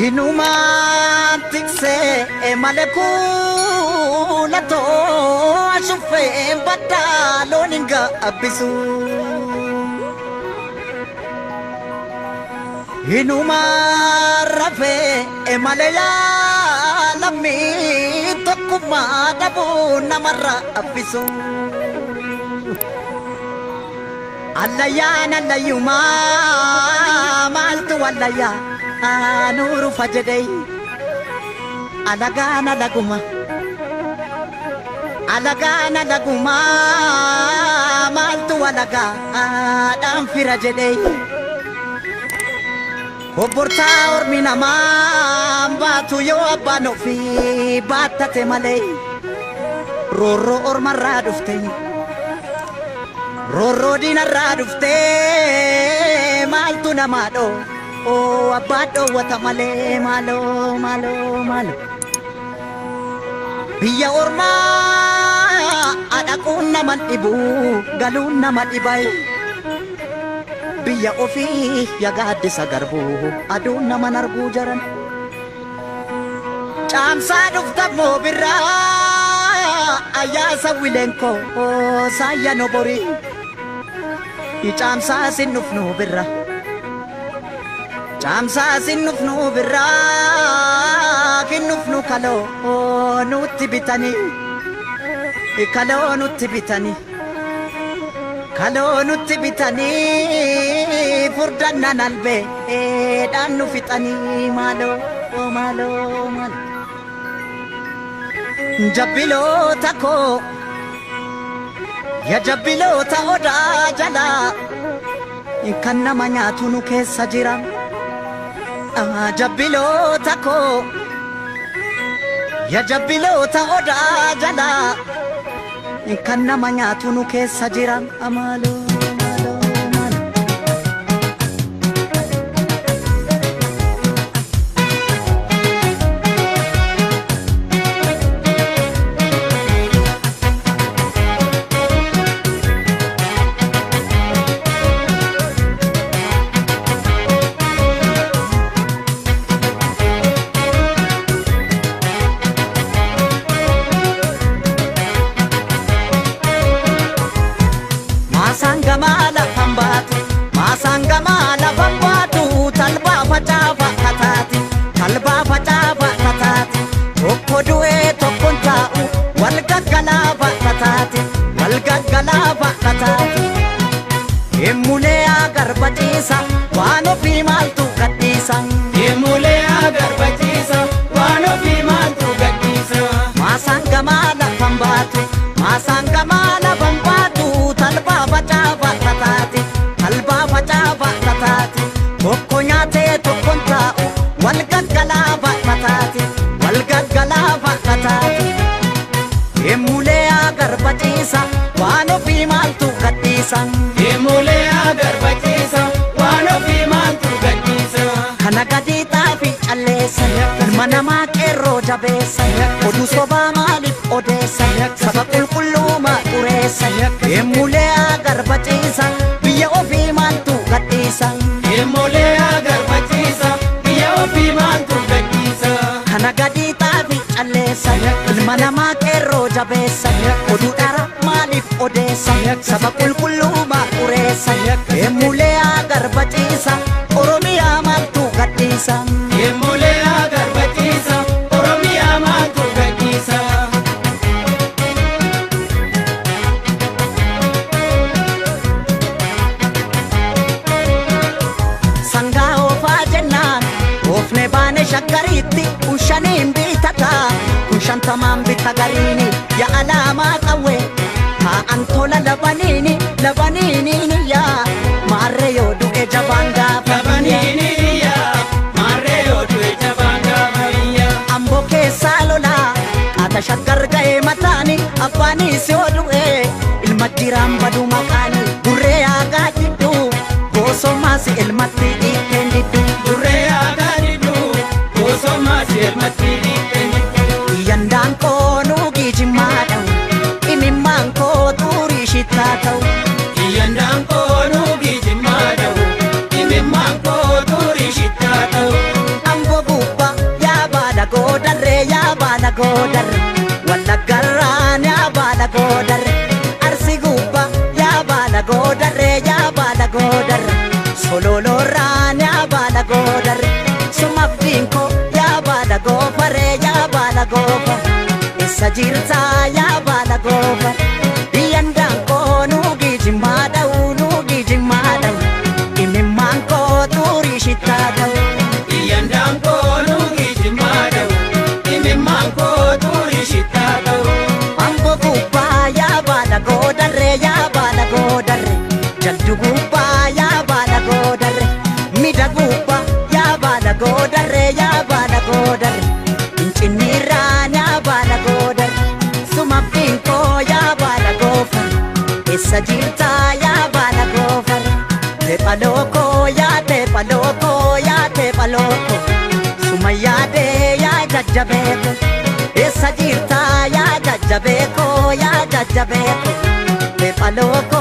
Inumaan tiksee malee kuulatoo ashuffeen baddaa loon hin gaabbisu. Inumaan rafee malee yaalamii tokkummaa dhabuu namarraa abbisu. Allayyaan allayyumaa maaltu wallayyaa nuuru fajedhee alagaan alaguma. Alagaan alagumaa maaltu alagaadhaan fira jedhee. Obbortaa ormi namaa baatu yoo abbaan ofii baattate malee roorroo ormarraa dhufte roorroo diinarraa dhufte maaltu namaa dhoo oo abbaa dhoowwata malee maaloo maaloo maaloo. Biyya ormaa dhaquun nama dhibu galuun nama dhibaye. Biyya ofii yagaaddisa garbuu aduun nama arguu jaran. Caamsaa dhufta moo birraa ayyaasa wileenkoo saayya noborii. Caamsaa sin dhufnu birra. Caamsaa sin dhufnu birraa kinnufnu kaloo nutti bitanii. Kaloo nutti bitanii. Kaloo nutti bitanii furdannaan albee dhaan nu fixanii maaloo maaloo maaloo. Jabbiloota koo ya jabbiloota odaa jalaa kan nama nyaatu nu keessa jira. Jabbiloota koo ya jabbiloota odaa jalaa kan nama nyaatu nu keessa jira. Maaloo maaloo maaloo. Maasaan gamaa lafan baatu, maasaan gamaa lafan baatu, talbaa facaafa kataati, talbaa facaafa kataati. Tokko du'ee tokkoon taa'u, wal gaggalaafa kataati, wal gaggalaafa kataati. Emulee agarbachiisa, waan ofii maaltu gadhiisa. Emulee agarbachiisa, waan ofii maaltu gadhiisa. Maasaan gamaa lafan baatu, maasaan gamaa lafan baatu, talbaa facaafa kataati, talbaa facaafa kataati. Tokko nyaatee tokkoon taa'u, wal gaggalaafa kataati, wal gaggalaafa kataati. Emulee agarbachiisa, waan ofii maaltu gadhiisa. Emulee agarbachiisa, waan ofii maaltu gadhiisa. Kana gadi xaafi calleessa, ilma namaa qeerroo jabeessa, oduu sobaa maaliif odeessa, saba qulqulluuma xureessa. Emulee agarbachiisa, biyya ofii maaltu gadhiisa. Emulee agarbachiisa, biyya ofii maaltu gadhiisa. Kana gadi xaafi calleessa, ilma namaa qeerroo jabeessa, oduu dhara maaliif odeessa, saba qulqulluuma xureessa. Emulee agarbachiisa, Oromiyaa maaltu gadhiisa. Emulee agarbachiisa, Oromiyaa maaltu gadhiisa. Sangaa oofaa jennaan oofne baane shaggariitti kun shaniin bitataa kun shantamaan bita gariini ya alaamaa qawwee taa'an tola labaniini labaniini yaa maarree yoo du'e jabaan gaafa Labaniini iyyaa, maarree yoo du'e jabaan gaafa iyyaa. Amboo keessaa lolaa qaata shaggar ga'ee mataani abbaanis yoo du'e ilma jiraan badu maqaani gurree aagaa jidduu goosommaas ilmatti dhiitteen didduu. Durree aadaa didduu, goosommaa elmatti dhiitteen didduu. Yandaan koo nuugii jimmaa dha'u imimmaan koo xurii shittaa ta'u. Iyyandaan koo nuugii jimmaa dha'u, imimmaan koo xurii shittaa ta'u. Amboo baala goodarre, Wallaggarraan yaa baala goodarre, Arsi gubbaa yaa baala goodarre, yaa baala goodarre, Sololoorraan yaa baala goodarre, Sumaffiinkoo yaa baala goofaree, yaa baala goofare, eessa jirtaa yaa baala goofare, biyyan daankoo nuugii jimmaa dha'u, nuugii jimmaa dha'u, imimmaan koo xurii shittaa ta'u. Biyyan daankoo nuugii jimmaa dha'u, imimmaan koo xurii shittaa ta'u. Ambo gubbaa yaa baala goodarre, yaa baala goodarre, jaldu gubbaa yaa baala goodarre, mida gubbaa yaa baala goodarre, yaa baala goodarre, Fincinniirraan yaa baala goodarre, sumaffiinkoo yaa baala goofare, eessa jirtaa yaa baala goofare, teepha lookoo yaa teepha lookoo yaa teepha lookoo, suma yaadee yaa jajjabeeko. Eessa jirtaa yaa jajjabeeko, yaa jajjabeeko, teepha lookoo.